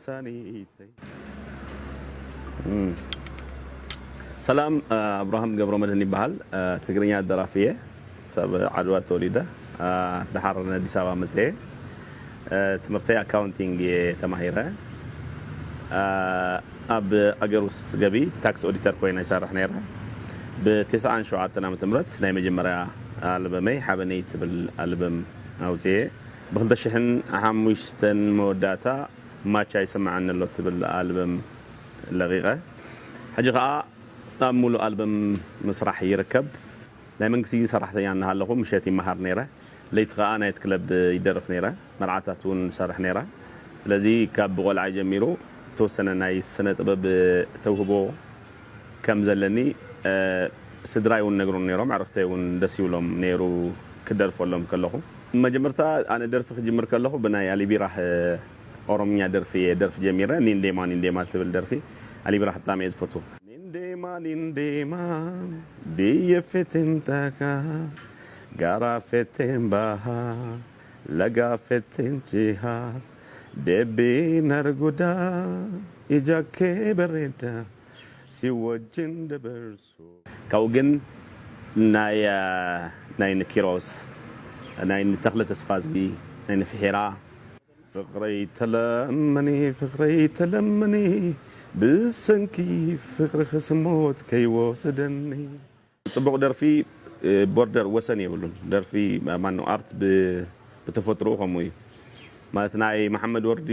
ሳኒተይ። እም። ሰላም፣ እ፣ ኣብርሃም ገብረመድህን ይበሃል። እ፣ ትግርኛ ደራፊ እየ። ሰብ ዓድዋ ተወሊደ። እ፣ ደሓር ንኣዲስ ኣበባ መፅየ። እ፣ ትምህርተይ ኣካውንቲንግ እየ ተማሂረ። እ፣ ኣብ ኣገር ውስጥ ገቢ ታክስ ኦዲተር ኮይነ ይሰርሕ ነይረ። ብ ተስዓን ሸውዓተን ዓመተ ምህረት ናይ መጀመርያ ኣልበመይ ሓበነይ ትብል ኣልበም ኣውፅየ። ብ ክልተ ሽሕን ሓሙሽተን መወዳእታ ማቻ ይስምዓኒ ኣሎ ትብል ኣልበም ለቒቐ። ሕጂ ኸኣ ኣብ ሙሉእ ኣልበም ምስራሕ ይርከብ። ናይ መንግስቲ ሰራሕተኛ እናሃለኹ ምሸት ይመሃር ነይረ። ለይቲ ኸኣ ናይት ክለብ ይደርፍ ነይረ። መርዓታት እውን ሰርሕ ነይረ። ስለዚ ካብ ብቆልዓ ጀሚሩ እተወሰነ ናይ ስነ ጥበብ ተውህቦ ከም ዘለኒ፣ እ፣ ስድራይ እውን ነግሩን ነይሮም። ኣዕርኽተይ እውን ደስ ይብሎም ነይሩ ክደርፈሎም ከለኹ። መጀመርታ ኣነ ደርፊ ክጅምር ከለኹ ብናይ ኣሊ ቢራህ ኦሮምኛ ደርፊ እየ ደርፊ ጀሚረ። ኒንዴማ ኒንዴማ ትብል ደርፊ ኣሊ ቢራህ ብጣዕሚ እየ ዝፈቱ። ኒንዴማ ኒንዴማ ብየ ፌቴን ታካ ጋራ ፌቴን ባሃ ለጋ ፌቴን ቺሃ ደቤ ነርጉዳ ኢጃኬ በሬዳ ሲወጅን ደበርሱ። ካብኡ ግን ናይ፣ እ፣ ናይ ንኪሮስ፣ ናይ ንተኽለ ተስፋዝጊ፣ ናይ ንፍሒራ። ፍቕረይ ተለመኒ፣ ፍቕረይ ተለመኒ፣ ብሰንኪ ፍቕርኺ ስሞት ከይወስደኒ። ጽቡቕ ደርፊ፣ እ፣ ቦርደር ወሰን የብሉን። ደርፊ፣ ማነው፣ ኣርት ብ-፣ ብተፈጥሮኡ ከምኡ እዩ። ማለት ናይ መሓመድ ወርዲ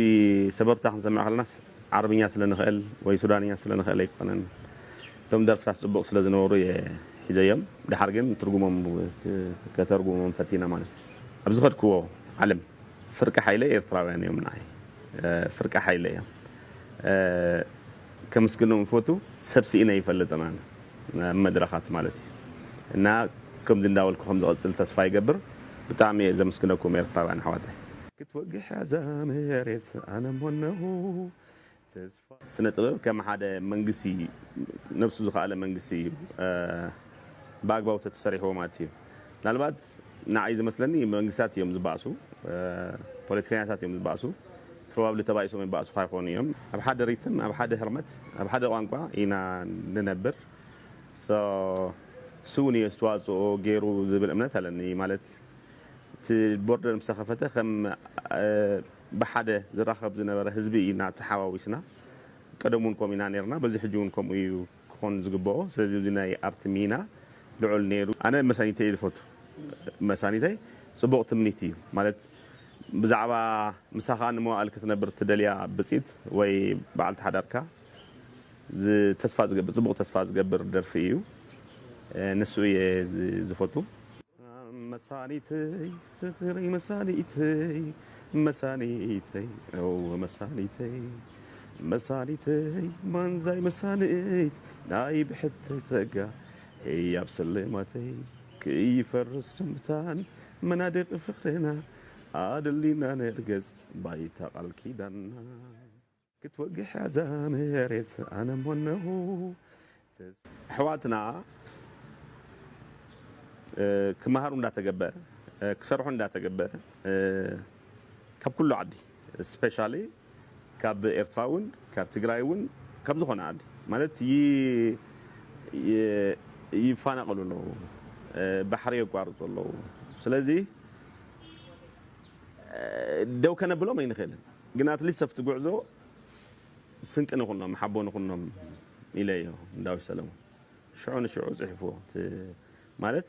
ሰበርታ ክንሰምዕ ከለናስ ዓረብኛ ስለ ንኽእል ወይ ሱዳንኛ ስለ ንኽእል ኣይኮነን። እቶም ደርፍታት ጽቡቕ ስለ ዝነበሩ እየ ሒዘዮም። ድሓር ግን ትርጉሞም ክ-፣ ከተርጉሞም ፈቲነ ማለት እዩ። ኣብ ዝኸድክዎ ዓለም ፍርቂ ሓይለ ኤርትራውያን እዮም ንዓይ። እ፣ ፍርቂ ሓይለ እዮም። እ፣ ከምስግኖም እፈቱ፣ ሰብ ስኢነ ይፈልጥን ኣነ፣ ኣብ መድረኻት ማለት እዩ። እና ከምዚ እንዳበልኩ ከም ዝቐጽል ተስፋ ይገብር። ብጣዕሚ እየ ዘመስግነኩም ኤርትራውያን ኣሕዋተይ። ክትወግሕ እያ እዛ መሬት ኣነ እሞ እነሆ ተስፋ። ስነ ጥበብ ከም ሓደ መንግስቲ፣ ነብሱ ዝኸኣለ መንግስቲ እዩ፣ እ፣ ብኣግባቡ ተተሰሪሕዎ ማለት እዩ። ምናልባት ንዓይ ዝመስለኒ መንግስታት እዮም ዝበኣሱ፣ እ፣ ፖለቲከኛታት እዮም ዝበኣሱ። ፕሮባብሊ ተባኢሶም ይበኣሱ ካይኾኑ እዮም። ኣብ ሓደ ሪትም፣ ኣብ ሓደ ህርመት፣ ኣብ ሓደ ቋንቋ ኢና ንነብር። ሶ፣ እሱ እውን እዩ ኣስተዋፅኦ ገይሩ ዝብል እምነት ኣለኒ። ማለት እቲ ቦርደር ምስ ተኸፈተ ከም፣ እ፣ ብሓደ ዝራኸብ ዝነበረ ህዝቢ ኢና ተሓዋዊስና። ቀደም እውን ከምኡ ኢና ነይርና። በዚ ሕጂ እውን ከምኡ እዩ ክኾን ዝግብኦ። ስለዚ እዚ ናይ ኣርት ሚና ልዑል ነይሩ። ኣነ መሳኒተይ እየ ዝፈቱ። መሳኒተይ ጽቡቕ ትምኒት እዩ። ማለት ብዛዕባ ምሳኻ ንመዋእል ክትነብር ትደልያ ብጽኢት ወይ በዓልቲ ሓዳርካ ዝ-፣ ተስፋ ዝገብር፣ ጽቡቕ ተስፋ ዝገብር ደርፊ እዩ። እ፣ ንሱ እየ ዝ-፣ ዝፈቱ። መሳኒተይ ፍቕረይ መሳኒተይ፣ መሳኒተይ፣ እው መሳኒተይ፣ መሳኒተይ፣ ማንዛይ መሳኒት፣ ናይ ብሕተይ ጸጋ፣ ህያብ ስልማተይ፣ ክይፈርስ ትምታን፣ መናድቕ ፍቕርና፣ ኣደሊና ንርገጽ ባይታ ቃል ኪዳንና። ክትወግሕ እያ እዛ መሬት ኣነ እሞ እነሆ። ኣሕዋትና፣ እ፣ ክመሃሩ እንዳተገበ፣ እ፣ ክሰርሑ እንዳተገበ፣ እ፣ ካብ ኩሉ ዓዲ፣ ስፔሻሊ ካብ ኤርትራ እውን፣ ካብ ትግራይ እውን፣ ካብ ዝኾነ ዓዲ ማለት ይ-፣ ይ-፣ ይፈናቐሉ ኣለዉ፣ እ፣ ባሕሪ የቋርፁ ኣለዉ። ስለዚ፣ እ፣ ደው ከነብሎም ኣይንኽእልን፣ ግን ኣትሊስት ኣብቲ ጉዕዞ ስንቂ ንኹኖም፣ ሓቦ ንኹኖም ኢለዮ ንዳዊት ሰለሙን። ሽዑ ንሽዑ ጽሒፍዎ። እቲ ማለት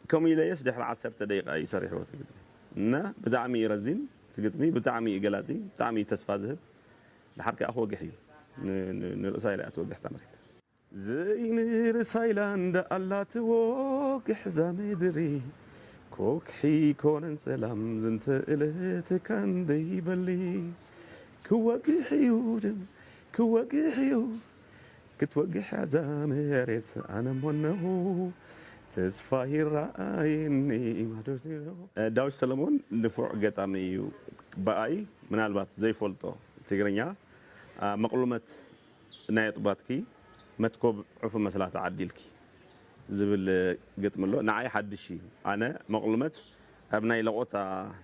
ከምኡ ኢለዮስ ድሕሪ ዓሰርተ ደቂቃ እዩ ሰሪሕዎ እቲ ግጥሚ። እና ብጣዕሚ እዩ ረዚን እቲ ግጥሚ፣ ብጣዕሚ እዩ ገላጺ፣ ብጣዕሚ እዩ ተስፋ ዝህብ። ድሓር ከኣ ክወግሕ እዩ። ን-፣ ን-፣ ንርእሳ ኢለ እያ ትወግሕ እታ መሬት። ዘይንርሳ ኢላ እንዳ ኣላ ትወግሕ እዛ ምድሪ፣ ኮክሒ ኮነን ጸላም ዝንተ እለት ካን ደይበሊ። ክወግሕ እዩ ድም፣ ክወግሕ እዩ፣ ክትወግሕ እያ እዛ መሬት ኣነ እሞ እነሆ፣ ተስፋ ይረኣየኒ ማዶ። ዳዊት ሰለሞን ንፉዕ ገጣሚ እዩ። ብኣይ ምናልባት ዘይፈልጦ ትግርኛ፣ ኣ፣ መቕሉመት ናይ ኣጥባትኪ መትኮብ ዕፉ መስላ ተዓዲልኪ ዝብል ግጥሚ ኣሎ። ንዓይ ሓድሽ እዩ። ኣነ መቕሉመት ኣብ ናይ ለቖታ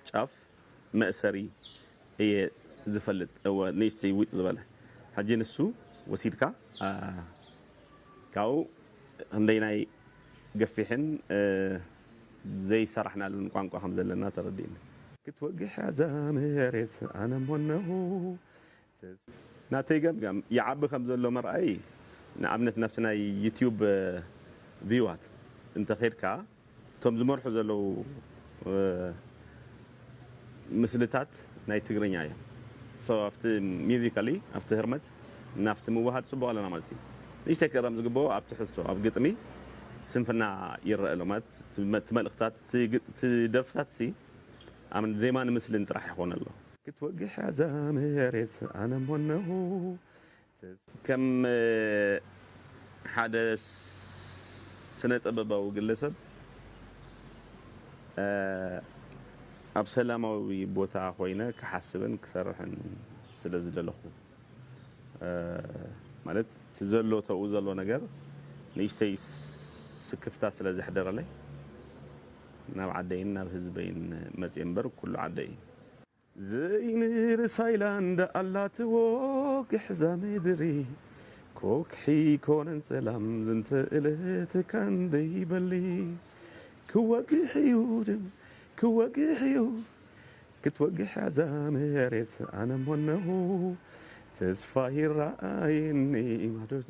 ጫፍ መእሰሪ እየ ዝፈልጥ፣ እወ፣ ንእሽተይ ዊጥ ዝበለ። ሕጂ ንሱ ወሲድካ፣ አ፣ ካብኡ ክንደይናይ ገፊሕን፣ እ፣ ዘይሰራሕናሉን ቋንቋ ከም ዘለና ተረዲእኒ። ክትወግሕ እዛ መሬት ኣነ ሞነኹ። ናተይ ገምጋም ይዓቢ ከም ዘሎ መርኣይ፣ ንኣብነት ናብቲ ናይ ዩትዩብ፣ እ፣ ቪዋት እንተኸድካ፣ እቶም ዝመርሑ ዘለዉ፣ እ፣ ምስልታት ናይ ትግርኛ እዮም። So ኣብቲ ሚዚካሊ፣ ኣብቲ ህርመት፣ ናብቲ ምውሃድ ጽቡቕ ኣለና ማለት እዩ። ንእሽተይ ክእረም ዝግብኦ ኣብ ትሕዝቶ፣ ኣብ ግጥሚ ስንፍና ይረአ ኣሎ ማለት፣ እቲ መ-፣ እቲ መልእኽታት፣ እቲ ግ-፣ እቲ ደርፍታት ሲ ኣብ ዜማ ንምስልን ጥራሕ ይኾን ኣሎ። ክትወግሕ እዛ መሬት ኣነ ሞነኹ። ከም፣ እ፣ ሓደ ስነ ጥበባዊ ግለሰብ፣ እ፣ ኣብ ሰላማዊ ቦታ ኮይነ ክሓስብን ክሰርሕን ስለ ዝደለኹ፣ እ፣ ማለት እቲ ዘሎ ተኡ ዘሎ ነገር ንእሽተይ ስክፍታ ስለ ዘሕደረለይ ናብ ዓደይን ናብ ህዝበይን መጽየ እምበር ኩሉ ዓደይ እዩ። ዘይንርስ ኣይላንድ ኣላትዎ ግሕዛ ምድሪ፣ ኮክሒ ኮነን ሰላም ዝንተ እለት ካንደይ በሊ። ክወግሕ እዩ ድም ክወግሕ እዩ፣ ክትወግሕ እዛ መሬት ኣነ ሞነኹ። ተስፋ ይረኣየኒ ማዶስ